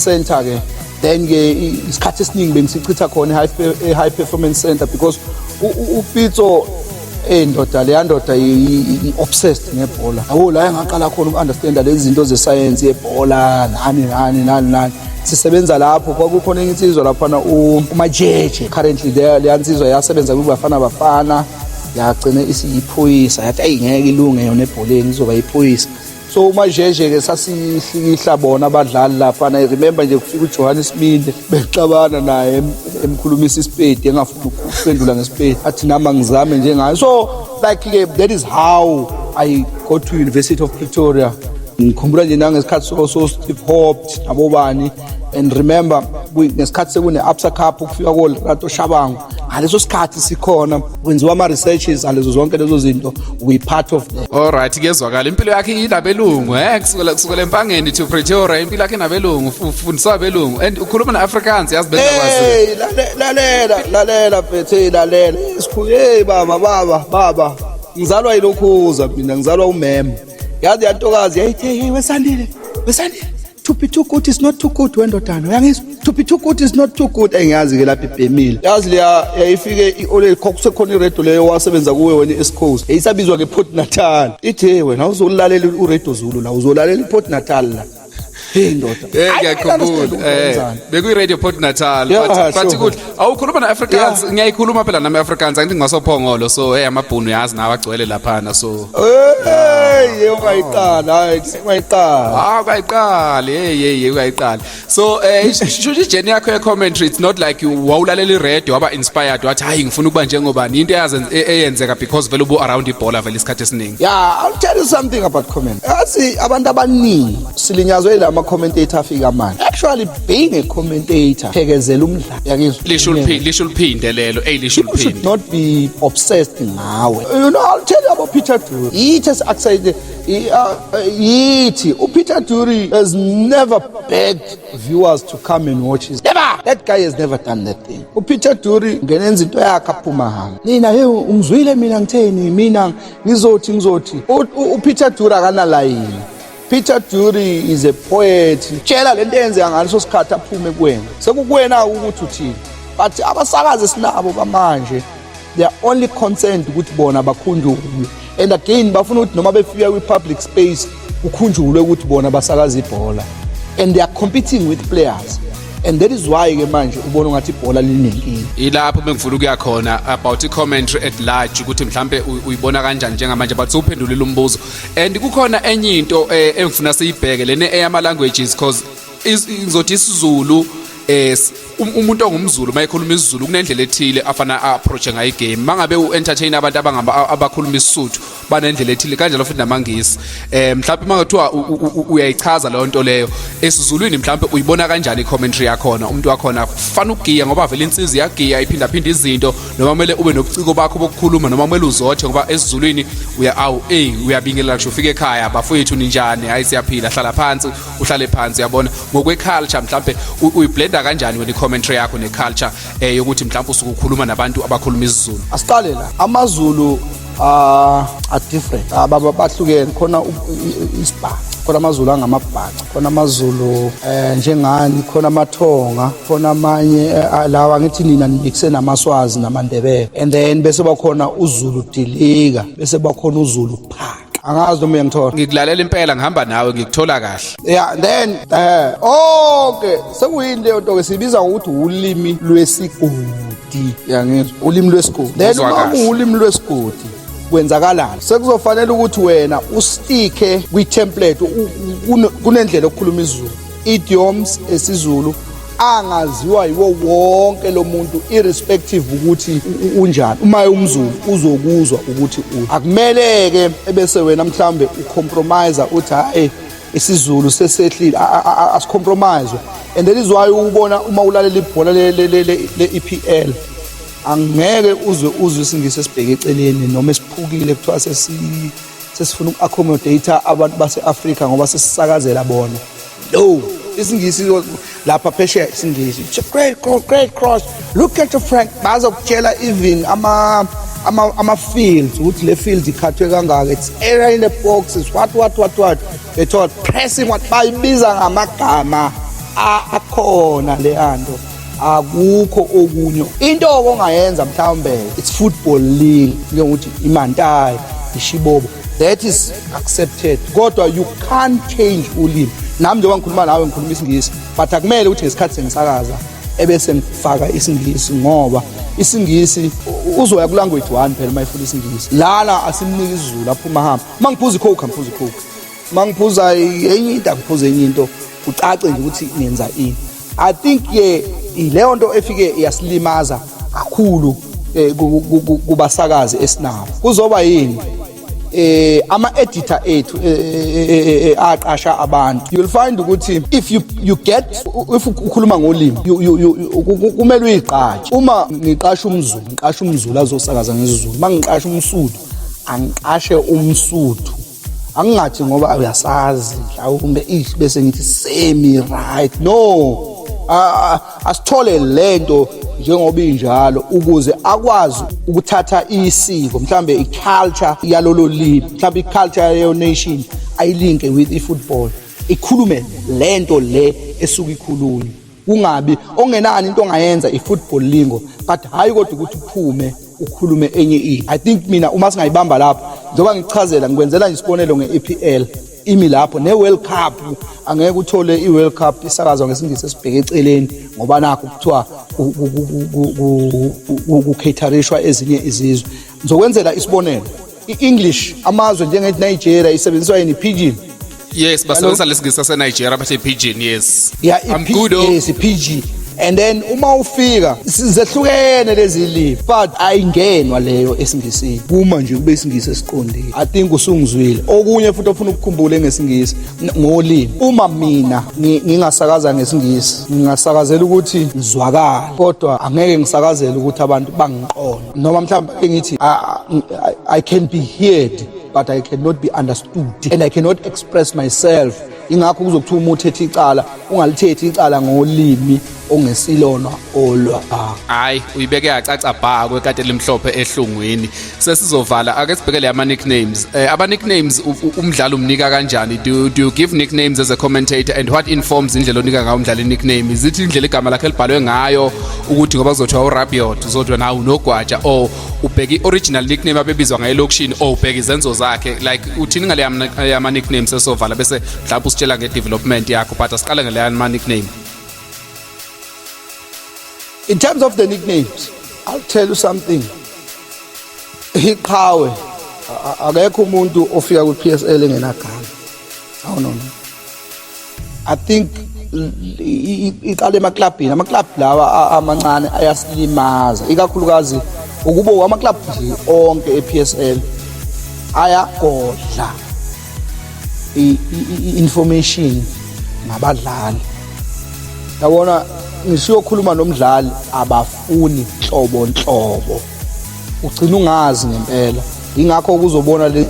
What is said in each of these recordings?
Center ke, then ke isikhathi esiningi bengisichitha khona e-High Performance Center because uPitso, ndoda, leya ndoda i-obsessed ngebhola, yabo. La engaqala khona uku-understanda lezi zinto zesayensi yebhola, nani nani nani nani. Sisebenza lapho, kwakukhona enye insizwa laphana, uMajeje. Currently leya nsizwa yasebenza kwiBafana Bafana, yagcina isiyiphoyisa. Yathi ayi, ngeke ilunge yona ebholeni, izoba yiphoyisa. So uMajeje-ke sasihlikihla bona abadlali laphana. I remember nje kufika uJohannes Minde, bexabana naye, emkhulumisa isipedi, engafuni ukuphendula ngesipedi, athi nami angizame njengayo. So like-ke that is how I got to University of Pretoria. Ngikhumbula nje nangesikhathi so Steve Hopt nabobani, and remember ngesikhathi sekune-Absa Cup, kufika koLerato Shabangu. Ngaleso sikhathi sikhona, kwenziwa ama-researches alezo zonke lezo zinto, we part of that. Alright, kuyezwakala, impilo yakhe inabelungu, kusukela eMpangeni to Pretoria, impilo yakhe inabelungu, ufundiswa abelungu and ukhuluma ne-Afrikaans, yazi bengakwazi. Hey, lalela, lalela mfethu, hey, lalela. Hey baba, baba, baba. Ngizalwa yilokhuza mina, ngizalwa umema. Yazi yantokazi yayithi, "Hey wesandile, wesandile. To be too good is not too good, wendodana. Uyangizwa? To be too good is not too good." Engiyazi ke lapha ibhemile. Yazi leya yayifike i-ole, kusekhona iradio leyo wasebenza kuwe wena, e-East Coast. Yayisabizwa ngePort Natal. Ithi, "Hey wena, uzolalela uRadio Zulu la, uzolalela iPort Natal la." Hey ndoda. Ngiyakhumbula. Bekuyi Radio Port Natal, but good. Awukhuluma na-Afrikaans, ngiyayikhuluma phela nami Afrikaans, angithi ngasophongolo, so hey, amabhunu yazi nawe agcwele laphana, so Hey, ungayiqala, hayi, ungayiqala. Ah, ukayiqali, hey hey hey, ukayiqali. So sho i-journey yakho ye commentary, it's not like you wawulalela i-radio waba inspired, wathi hayi, ngifuna ukuba njengobani, into eyenzeka because vele ubu around ibhola vele isikhathi esiningi. Yeah, I'll tell you something about comment. Yazi abantu abaningi silinyazwe lama commentator afika manje. Actually being a commentator, phekezela umdlalo. Yakizwa? Lisho liphinde lelo, ey, lisho People should liphinde. not be obsessed ngawe. I'll tell you about Peter Drury. Yithi excited. Yithi uPeter Drury has never begged viewers to come and watch his. Never. That guy has never done that thing. UPeter Drury ngenenza into yakhe, aphuma hamba. Nina, hey, ungizwile mina ngitheni, mina ngizothi uPeter Drury akanalayini. Peter Drury is a poet. Tshela lento eyenzeka ngaleso sikhathi, aphume kuwena. Sekukuwena ukuthi uthini. But abasakazi sinabo bamanje, they are only concerned ukuthi bona bakhunjulwe, and again bafuna ukuthi noma befika kwi-public space kukhunjulwe ukuthi bona basakaza ibhola, and they are competing with players, and that is why ke manje ubona ungathi ibhola linenkinga. Ilapho bengifuna ukuya khona about i-commentary at large, ukuthi mhlambe uyibona kanjani njengamanje, but sewuphendulile umbuzo. And kukhona enye into engifuna siyibheke lene eyama languages, cause ngizothi isiZulu, umuntu ongumZulu mayekhuluma isiZulu kunendlela ethile afana approach ngayo igame. Mangabe u-entertain abantu abangaba abakhuluma isiSuthu banendlela ethile, kanjalo futhi namaNgisi. Mhlawumbe mangathiwa uyayichaza leyo nto leyo esiZulwini, mhlawumbe uyibona kanjani i-commentary yakhona? Umuntu wakhona kufana ukugiya ngoba vele insizwa iyagiya, iphinda phinda izinto, noma kumele ube nobuciko bakho bokukhuluma, noma kumele uzothe, ngoba esiZulwini uya awu, ey, uyabingelela ngisho ufika ekhaya, "Bafowethu, ninjani? Hayi, siyaphila, hlala phansi," uhlale phansi, uyabona? Ngokwe-culture mhlawumbe uyiblenda kanjani wena i-commentary yakho ne-culture yokuthi mhlawumbe usuke ukhuluma nabantu abakhuluma isiZulu? Asiqale la, amaZulu are different. Bahlukene khona, isibhaca khona, amaZulu angamabhaca khona, amaZulu njengani khona, amathonga khona, amanye lawa ngithi nina nimixe namaSwazi namaNdebele, and then bese bakhona uZulu dilika, bese bakhona uZulu phaka. Angazi noma uyangithola. Ngikulalela impela, ngihamba nawe, ngikuthola kahle. Yeah, then okay, sekuyini leyo nto ke sibiza ngokuthi ulimi lwesigodi. Yangizwa? Ulimi lwesigodi. Then Ngizwa uma kahle. kuwulimi lwesigodi, kwenzakalani? Sekuzofanele ukuthi wena usticke kwi-template. Kunendlela yokukhuluma isiZulu, idioms esiZulu angaziwa yiwo wonke lo muntu, irrespective ukuthi unjani. Uma umZulu uzokuzwa ukuthi akumele-ke ebese wena mhlambe ucompromise, uthi hayi, isiZulu sesehlile. Asicompromise. And that is why ubona uma ulalela ibhola le-EPL, angeke uzwe isiNgisi esibheke eceleni noma esiphukile, kuthiwa sesifuna uku-accommodate abantu base-Afrika ngoba sesisakazela bona. No, isiNgisi lapha phesheya, isiNgisi, "It's a great goal, great cross, look at the Frank." Bazokutshela even ama fields ukuthi le field ikhathwe kangaka, it's area in the boxes, what what what what, they thought pressing what, bayibiza ngamagama. Akhona le anto, akukho okunye. Into ongayenza mhlawumbe, it's football league, njengokuthi imantayi, ishibobo, that is accepted, kodwa you can't change ulimi. Nami njengoba ngikhuluma nawe ngikhuluma isiNgisi, but akumele ukuthi ngesikhathi sengisakaza ebese ngifaka isiNgisi, ngoba isiNgisi uzoya ku-language one phela. Uma ifuna isiNgisi lana, asimnike isiZulu, aphuma hamba. Uma ngiphuza i-Coke, angiphuza i-Coke. Uma ngiphuza enye into, angiphuza enye into. Kucace nje ukuthi ngenza ini. I think ke ileyo nto efike yasilimaza kakhulu kubasakazi esinabo. Kuzoba yini ama editor ethu aqasha abantu, you'll find ukuthi if you get if ukhuluma ngolimi, kumele uyiqatshe. Uma ngiqasha umZulu, ngiqasha umZulu azosakaza ngesiZulu. Uma ngiqasha umSuthu, angiqashe umSuthu. Angingathi ngoba uyasazi mhlawumbe ish bese ngithi semi right. No, asithole lento njengoba injalo ukuze akwazi ukuthatha isiko, mhlambe i-culture yalolo limi, mhlambe i-culture yaleyo nation, ayilinke with i-football, ikhulume lento le esuke ikhulunywa. Kungabi ongenani into ongayenza i-football lingo, but hayi kodwa ukuthi uphume ukhulume enye into. I think mina uma singayibamba lapho, njengoba ngichazela, ngikwenzela nje isibonelo nge-EPL imi lapho ne-World Cup, angeke uthole i-World Cup isakazwa ngesiNgisi esibheke eceleni, ngoba nakho kuthiwa ku-caterishwa ezinye izizwe. Ngizokwenzela isibonelo, i-English, amazwe njenge-Nigeria isebenziswa yini? Pidgin. Yes, basebenzisa lesingisi saseNigeria, bathe pidgin, yes. Yeah. I'm good, oh. Yes, PG. And then uma ufika zehlukene lezi limi, but ayingenwa leyo esiNgisini, kuma nje kube isiNgisi esiqondile. I think usungizwile. Okunye futhi ofuna ukukhumbula ngesiNgisi, ngolimi, uma mina ngingasakaza ngesiNgisi, ngingasakazela ukuthi ngizwakala, kodwa angeke ngisakazele ukuthi abantu bangiqonde, noma mhlawumbe ngithi I can be heard but I cannot be understood and I cannot express myself. Ingakho kuzokuthiwa uma uthethe icala, ungalithethi icala ngolimi ongesilona olwa. Hayi, uyibeke yacaca bha kwekati elimhlophe ehlungwini. Sesizovala, ake sibhekele ama nicknames. Aba nicknames umdlalo umnika kanjani? Do you give nicknames as a commentator, and what informs indlela onika ngayo umdlali nickname? Is it indlela igama lakhe elibhalwe ngayo, ukuthi ngoba kuzothiwa uRabiot, uzothiwa nawe unogwaja, or ubheka i-original nickname abebizwa ngayo elokishini, or ubheka izenzo zakhe? Like, uthini ngale yama nicknames? Sesovala, bese mhlawumbe usitshela nge-development yakho, but asiqale ngale yama nickname. In terms of the nicknames, I'll tell you something. Iqhawe, akekho umuntu ofika ku-PSL engenagama. Oh no. I think iqala emaklabhini, amaklabhu lawa amancane ayasilimaza, ikakhulukazi ukuba amaklabhu nje onke e-PSL ayagodla i-information ngabadlali. Yabona, ngisho uyokhuluma nomdlali, abafuni nhlobo nhlobo, ugcina ungazi ngempela. Ingakho kuzobona lezi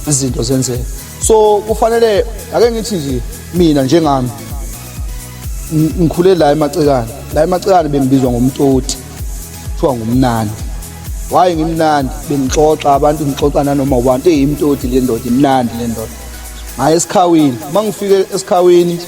zinto zenzeka. So kufanele ake ngithi nje mina njengami ngikhule la eMacekane. La eMacekane bengibizwa ngomtoti, kuthiwa ngumnandi. Why ngimnandi? Bengixoxa abantu, ngixoxa nanoma ubani, hey, imtoti le ndoda, imnandi le ndoda. Ngaye esikhawini, uma ngifike esikhawini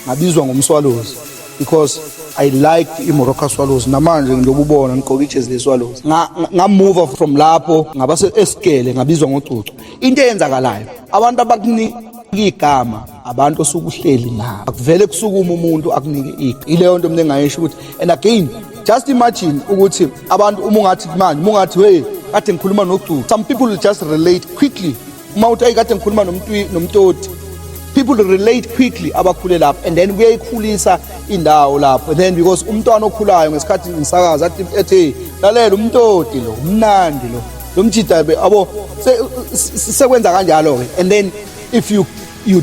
ngabizwa ngomswalozi because I liked iMoroka Swallows. Namanje ngilobu ubona ngigqoke ijezi leSwallows. Nga move from lapho, ngaba esigele, ngabizwa ngocucu. Into eyenzakalayo, abantu abakunika igama abantu osuke uhleli nabo, akuvele kusukuma umuntu akunike igama. Ileyo nto mina engayisho ukuthi, and again, just imagine ukuthi abantu uma ungathi manje, uma ungathi, "Hey, kade ngikhuluma nocucu," some people will just relate quickly. Uma uthi, "Hey, kade ngikhuluma nomtoti," people relate quickly, abakhule lapho, and then kuyayikhulisa indawo lapho. And then because umntwana okhulayo ngesikhathi ngisakaza athi, ethi, "Lalela umtoti lo, umnandi lo, lo mjida abo," sekwenza kanjalo ke. And then if you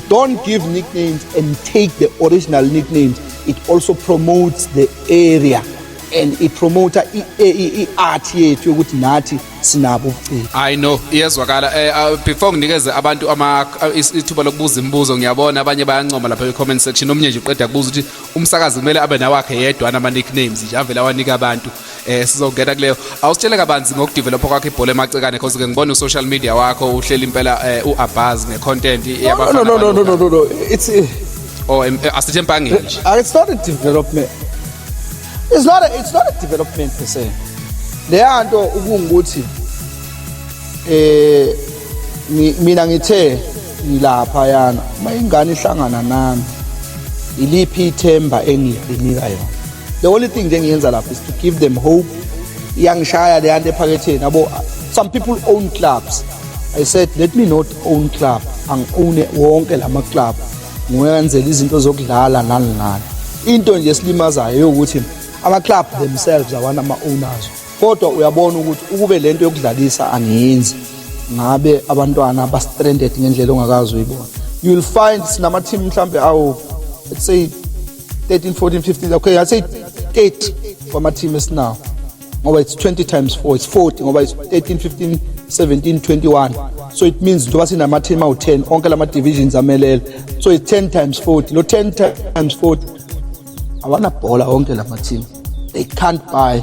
don't give nicknames and take the original nicknames, it also promotes the area and it promote i-art yethu yokuthi nathi sinabo ubuciko. I know, iyezwakala. Before nginikeze abantu ama ithuba lokubuza imibuzo, ngiyabona abanye bayancoma lapha e-comment section. Omunye nje uqeda kubuza ukuthi umsakazi kumele abe nawakhe yedwa nama nicknames nje avele awanika abantu. Sizongena kuleyo. Awusitshele kabanzi ngokudevelopa kwakho ibhola emacekane, because ke ngibona u-social media wakho uhleli impela uabuzz nge-content yabafana. No, no, no, no, no, no, no, it's Or asithi Empangeni nje. It's not a development, it's not a development per se. Leya nto ukungukuthi mina ngithe ngilapha yana, uma ingane ihlangana nami, iliphi ithemba engilinika yona? The only thing nje engiyenza lapha is to give them hope. Iyangishaya leya nto ephaketheni, yabo. Some people own clubs. I said, let me not own club, angi-own wonke lama club, ngiwenzela izinto zokudlala nani nani. Into nje esilimazayo yokuthi ama-club themselves awanama-owners, kodwa uyabona ukuthi ukube lento yokudlalisa angiyenzi, ngabe abantwana ba-stranded ngendlela ongakazi uyibona. You will find sinama-team mhlambe awu, let's say, 13, 14, 15, okay, I'd say 30 kwama-team esinawo, ngoba it's 20 times 4, it's 40, ngoba it's 13, 15, 17, 21. So it means njengoba sinama-team awu-10, onke lama-divisions amelele, so it's 10 times 40. Lo 10 times 40 awanabhola wonke lama-team, they can't buy.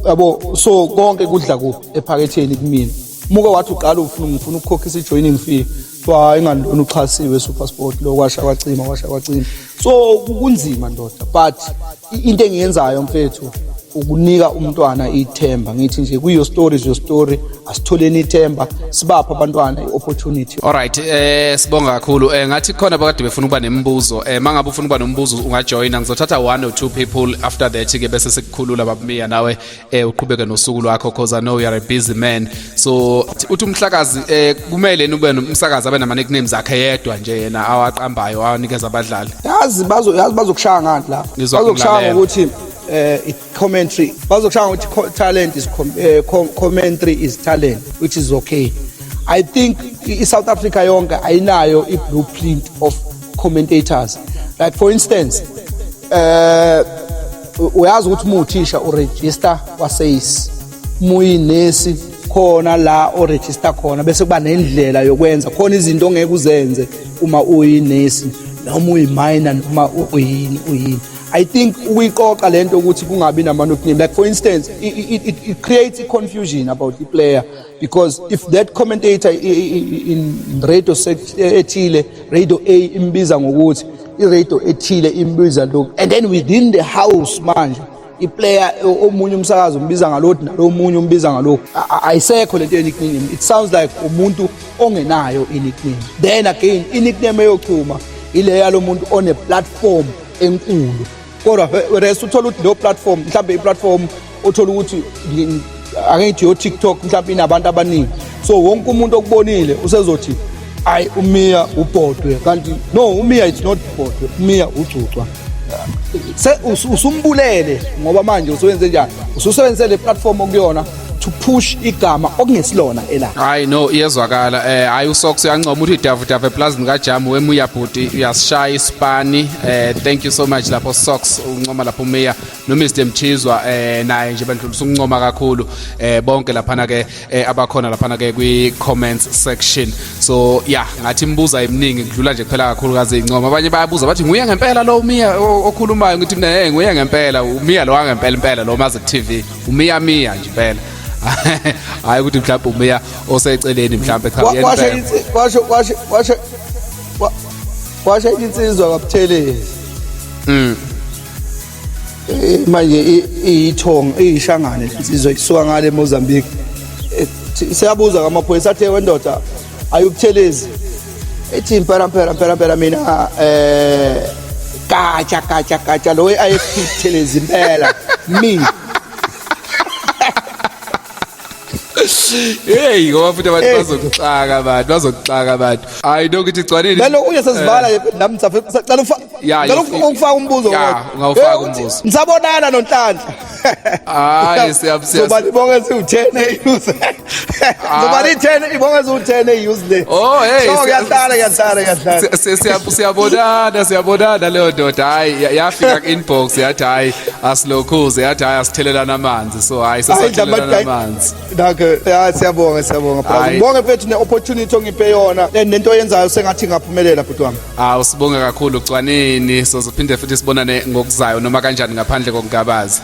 Yabo, so konke kudla kuphi? Ephaketheni kumina. Muke wathi uqala ufuna, ngifuna ukukhokhisa i-joining fee, kuthiwa hayi, ingani uxhasiwe SuperSport lo, kwasha kwacima, kwasha kwacima. So kunzima, ndoda, but into engiyenzayo, mfethu, ukunika umntwana ithemba. Ngithi nje kuyo story is your story, asitholeni ithemba, sibaphe abantwana i-opportunity. Alright, sibonga kakhulu. Ngathi khona bakade befuna ukuba nemibuzo. Mangabe ufuna ukuba nombuzo ungajoina. Ngizothatha one or two people, after that ke bese sikukhulula, babumiya, nawe uqhubeke nosuku lwakho, because I know you are a busy man. So uthi umhlakazi kumele ube nomsakazi abe nama nicknames akhe yedwa nje yena awaqambayo, awanikeza abadlali? Yazi bazokushaya ngani la? Ngizwa Bazokushaya kulalela. ngokuthi commentary, bazokushaya ngokuthi talent is commentary is talent, which is okay. I think i-South Africa yonke ayinayo i-blueprint of commentators. Like, for instance, uyazi ukuthi uma uthisha uregister kwaSACE, uma uyinesi khona la oregister khona, bese kuba nendlela yokwenza khona izinto ongeke uzenze uma uyinesi noma uyiminer noma uyini uyini. I think ukuyiqoqa lento ukuthi kungabi nama-nickname, like, for instance, it creates a confusion about the player, because if that commentator in radio ethile, radio A imbiza ngokuthi, i-radio ethile imbiza lokhu, and then within the house manje iplayer omunye umsakazo umbiza ngalokhu, nalomunye umbiza ngalokhu. Ayisekho lento ye-nickname. It sounds like umuntu ongenayo i-nickname. Then again, i-nickname eyochuma ile yalo muntu one-platform enkulu, kodwa whereas uthola ukuthi leyo platform, mhlawumbe i-platform othola ukuthi ake ngithi yo-TikTok mhlawumbe inabantu abaningi, so wonke umuntu okubonile usezothi ayi, uMiya ubhodwe, kanti no, uMiya it's not ubhodwe, uMiya ucucwa. Se usumbulele, ngoba manje usuwenze njani? Ususebenzise le platform okuyona to push igama okungesilona elakhe. Hayi no, iyezwakala. Hayi, uSox uyancoma, uthi davu davu eplazini kaJamu wemuya bhuti, uyasishaya isipani. Thank you so much lapho Sox, uncoma lapho uMiya no Mr Mchizwa, naye nje bandlulisa ukuncoma kakhulu bonke laphana ke abakhona laphana ke kwi comments section. So yeah, ngathi imibuzo eminingi kudlula nje kuphela kakhulu kaze incoma. Abanye bayabuza bathi nguye ngempela lo uMiya okhulumayo? Ngithi mina, hey, nguye ngempela uMiya lo wangempela impela lo maze ku TV, uMiya Miya nje impela, hayi ukuthi mhlawumbe uMiya oseceleni mhlawumbe, cha, uyena Kwasho impela. kwasho kwasho kwasho kwasho insizwa kaButhelezi. Manje iyithonga iyishangane insizwa isuka ngale eMozambique. Siyabuza ngamaphoyisa, athe wendoda ayubuthelezi, ethi impela impela impela impela mina gatsha gatsha gatsha lo we-IFP Buthelezi impela me. Hey, ngoba futhi abantu bazokuxaka, abantu bazokuxaka abantu. Hayi no, ngithi gcwanini. Lelo kunye sesivala nje nami ngisacela Ya, ngicela ukufaka umbuzo Ya, wodwa. ungawufaka Uthi, umbuzo. Nisabonana noNhlanhla. Hayi, Zoba ibonge siwu-10 e-use. Zoba i-10 ibonge siwu-10 e-useless. Oh, hey, So kuyahlala kuyahlala kuyahlala. Siyabonana, siyabonana leyo ndoda. Hayi, yafika ku-inbox yathi hayi, asilokhuze, yathi hayi, asithelelana amanzi, so hayi, sesathelelana amanzi. Nakho ya, siyabonga, siyabonga. Hayi. Ngibonge mfethu ne-opportunity ongiphe yona and nento oyenzayo, sengathi ngaphumelela, bhuti wami. Awu, sibonge kakhulu, Gcwanini. Sozophinde futhi sibonane ngokuzayo noma kanjani, ngaphandle kokungabazi.